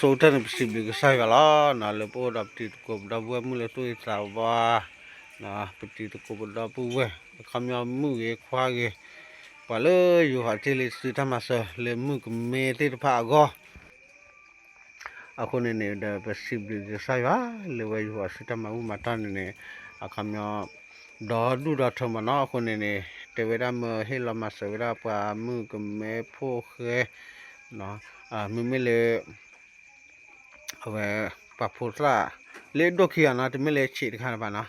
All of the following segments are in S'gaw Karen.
ဆိကတၢၢ်န့ၣ် ပစံးဘျုးကစၢ်ယွၤလီၤ. လၢပအိၣ်ဒီးပတံၤသကိးပဒီပုၢ်ဝဲၢ်မုၣ်လၢသူၣ်ဂ့ၤသးဝါ, ပတံၤသကိးပဒီပုၢ်ဝဲၢ် အခီပညီမုၣ်ဂ့ၤခွါဂ့ၤ, ပှၤလၢယိၤဟၣ်တ့ၢ်လံစုတၢ်မၤစၢၤလၢမုၣ်ကမဲသ့ၣ်တဖၣ်အဂီၢ် အဃိန့ၣ်န့ၣ်ဒီး ပစံးဘျုးကစၢ်ယွၤ လၢဝဲယိၤဟၣ်စုတၢ်မၤဘူၣ်မၤတီၢ်န့ၣ်န့ၣ် အခီပညီ ဒီဒူၣ်ဒီထၢမးနီၤ. အဃိန့ၣ်န့ၣ် တဲဝဲဒၣ်မ့ၢ်ဟ့ၣ်လီၤမၤစၢၤဝဲဒၣ်ပှၤမုၣ်ကမဲဖိဃဲ, မ့မ့ၢ်လၢ အဝဲ ပှၤဖိသၣ် လၢဒိၣ်ခံဂၤနီၤ, တမ့ၢ်လၢဆံးတခါဘၣ်နီ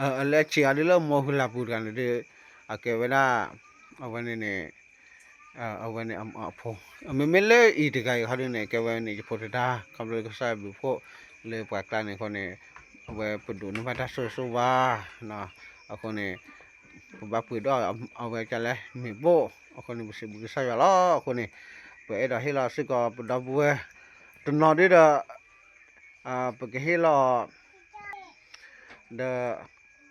ၤ, လၢဆံးအီၤဒ်လၢမိၢ်ဃုလၢ်ပူၤတဂၤန့ၣ်ဒီး အကဲဝဲဒၣ် အဝဲန့ၣ်န့ၣ် အဝဲန့ၣ်အဖိ, မ့မ့ၢ်လၢအံၤတဂၤအံၤခီဒုန့ၣ် ကဲဝဲန့ၣ် ယဖိတဒါ ခီဖျိလၢကစၢ်ယွၤဘျုးဖှိၣ်လၢပှၤကျါန့ၣ်အဃိန့ၣ် အဝဲပဒိးန့ၢ်ဘၣ်တၢ်ဆိၣ်ဂ့ၤဆိၣ်ဝါ အဃိန့ၣ် ပဘၣ်ပှ့ၤဒီးအဝဲကလဲၣ်မ့ၢ်ဘိၣ်, အဃိန့ၣ် ပစံးဘျုးကစၢ်ယွၤလီၤ. အဃိန့ၣ် ပအဲၣ်ဒိးဟ့ၣ်လီၤစ့ၢ်ကီးပဒီပုၢ်ဝဲၢ် တနီၤဒ်ဒီး ပကဟ့ၣ်လီၤ ဒီး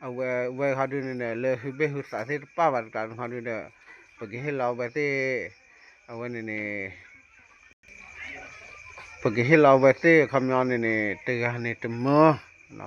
အဝဲဝဲခီဒုန့ၣ်ဒီး လၢဟုဘ့ၣ်ဟုသးသ့ၣ်တဖၣ်ဘၣ်တကျါန့ၣ်ခီဒုဒီး ပကဟ့ၣ်လီၤအဝဲသ့ၣ် အဝဲန့ၣ်န့ၣ် ပကဟ့ၣ်လီၤအဝဲသ့ၣ်အခီပညီန့ၣ်န့ၣ် တဂၤန့ၣ်တမၢ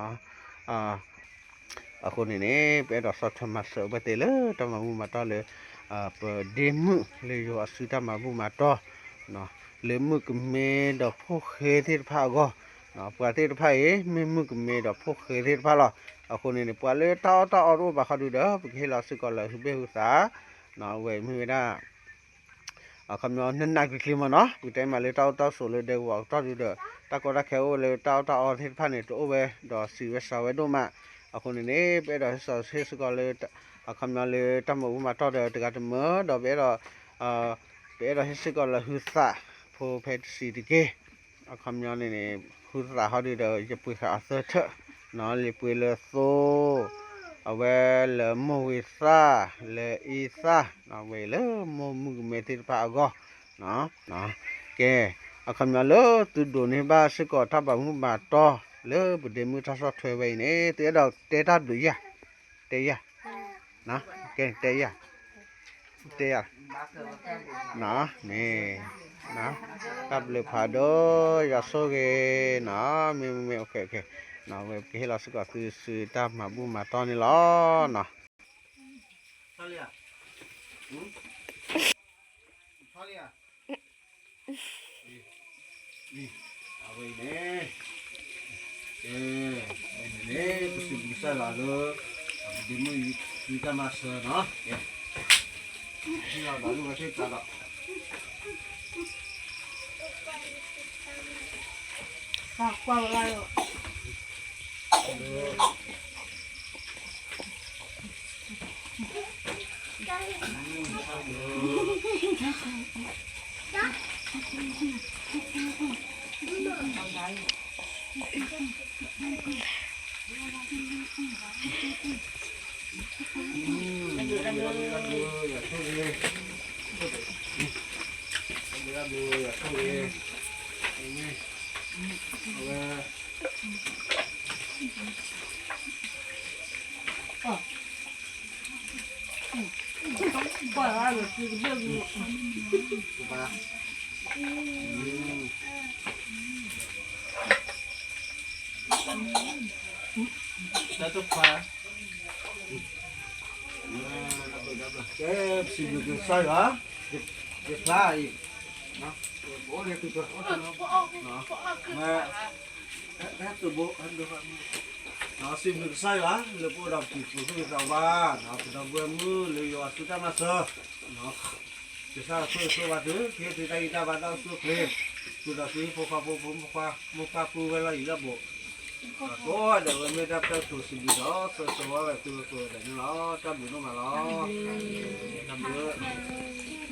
အဃိန့ၣ်န့ၣ် ပအဲၣ်ဒိးဆီၣ်ထွဲမၤစၢၤအဝဲသ့ၣ်လၢတၢ်မၤဘူၣ်မၤတီၢ်လၢ ပဒ့မုၣ်လၢယိၤအစုတၢ်မၤဘူၣ်မၤတီၢ် လၢမုၣ်ကမဲဒီးဖိဃဲသ့ၣ်တဖၣ်အဂီၢ်, ပှၤသ့ၣ်တဖၣ်အံၤ မ့ၢ်မုၣ်ကမဲဒီးဖိဃဲသ့ၣ်တဖၣ်လီၤ. အဃိန့ၣ်န့ၣ် ပှၤလၢတၢ်အီၣ်တၢ်အီတအိၣ်ဘၣ်ခီဒုဒီး ပကဟ့ၣ်လီၤစ့ၢ်ကီးလၢဟုဘ့ၣ်ဟုသး, အဝဲမ့ၢ်ဝဲဒၣ် အခီပညီ နနးကျံၤကျံၤမးနီၤ, ပကတဲမးလၢတၢ်အိၣ်တၢ်ဆိးလၢဒဲကဝီၤအကတီၢ်ဒုဒီး တၢ်ကီတၢ်ခဲအိၣ်လၢတၢ်အီၣ်တၢ်အီသ့ၣ်တဖၣ်န့ၣ် တအိၣ်ဝဲဒီးစံးဝဲစှၤဝဲဒိၣ်မး, အဃိန့ၣ်န့ၣ် ပအဲၣ်ဒိးဟ့ၣ်စ့ၢ်ကီးလၢ အခီပညီလၢတၢ်မၤဘူၣ်မၤတီၢ်ဒီးတဂၤတမၢဒီး ပအဲၣ်ဒိး ပအဲၣ်ဒိးဟ့ၣ်စ့ၢ်ကီးလၢဟုသးဖိဖဲတဆံးတက့ၢ်, အခီပညီန့ၣ်န့ၣ် ဟုသးဟီဒုဒီး ယပှ့ၤဃာ်အသၢထၢၣ်, လံာ်ပှ့ၤလၢသိ, အဝဲလၢမိၢ်ဝံၤသၣ်, လၢအံသၣ်, ဝဲအံၤလၢမိၢ်မုၣ်ကမဲသ့ၣ်တဖၣ်အဂီၢ်, ကဲ, အခီပညီလၢသုဒိးန့ၢ်ဘၣ်စ့ၢ်ကီးတၢ်ဘၣ်မူဘၣ်တီၢ် လၢပဒ့မုၣ်တၢ်ဆီၣ်ထွဲဝဲအံၤန့ၣ် သုအဲၣ်ဒိးတဲတၢ်ဘျုးယၤ, တဲယၤ, ကဲတဲယၤ, တဲယၤ, န့ၣ်, တၢ်ဘျုးဖးဒိၣ် ယွၤဆိၣ်ဂ့ၤနီၤ, မ့မ့ၢ် ဝဲပကဟ့ၣ်လီၤစ့ၢ်ကီးသုစုတၢ်မၤဘူၣ်မၤတီၢ်န့ၣ်လီၤနီၤ. အဝဲအံၤန့ၣ်, ကဲ, အဝဲန့ၣ်န့ၣ် ပစံးဘျုးကစၢ်ယွၤလၢ ပဒ့မုၣ်အံၤ သုတၢ်မၤစၢၤနီၤ, ကဲ, ဟ့ၣ်လီၤဒီးလၢဝဲသ့ၣ်တဖၣ်ဒီး ကဲ, ပစံးဘျုးကစၢ်ယွၤ, ယဖျါအံၤ, ဘိန့ၣ်သုတ, မ့ၢ်, ဟဲသုဘိ, စံးဘျုးကစၢ်ယွၤ လၢပအိၣ်ဒီးပတံၤသကိးသူၣ်ဂ့ၤသးဝါ, ပဒီပုၢ်ဝဲၢ်မုၣ်လၢယွၤအစုတၢ်မၤစၢၤ, ကစၢ်ယွၤဆိၣ်ဂ့ၤဆိၣ်ဝါသု, ကဟ့ၣ်သုတၢ်ဂံၢ်တၢ်ဘါတၢ်အိၣ်ဆူၣ်အိၣ်ချ့, ဃုာ်ဒီးသုဟံၣ်ဖိဃီဖိ ဖိမုၣ်ဖိခွါ မိၢ်ပၢ်ပုၢ်ဝဲၢ်လီၢ်ယံၤလီၢ်ဘူး, ကိးဂၤဒဲးဝဲမ့ၢ်တၢ်ပျဲၢ်ထူးစံးဘျုးဒီး ဆိၣ်ဂ့ၤဆိၣ်ဝါဝဲသုကိးဂၤဒဲးန့ၣ်လီၤ. တၢ်ဘျုးဒိၣ်မးလီၤ. တၢ်ဘျုး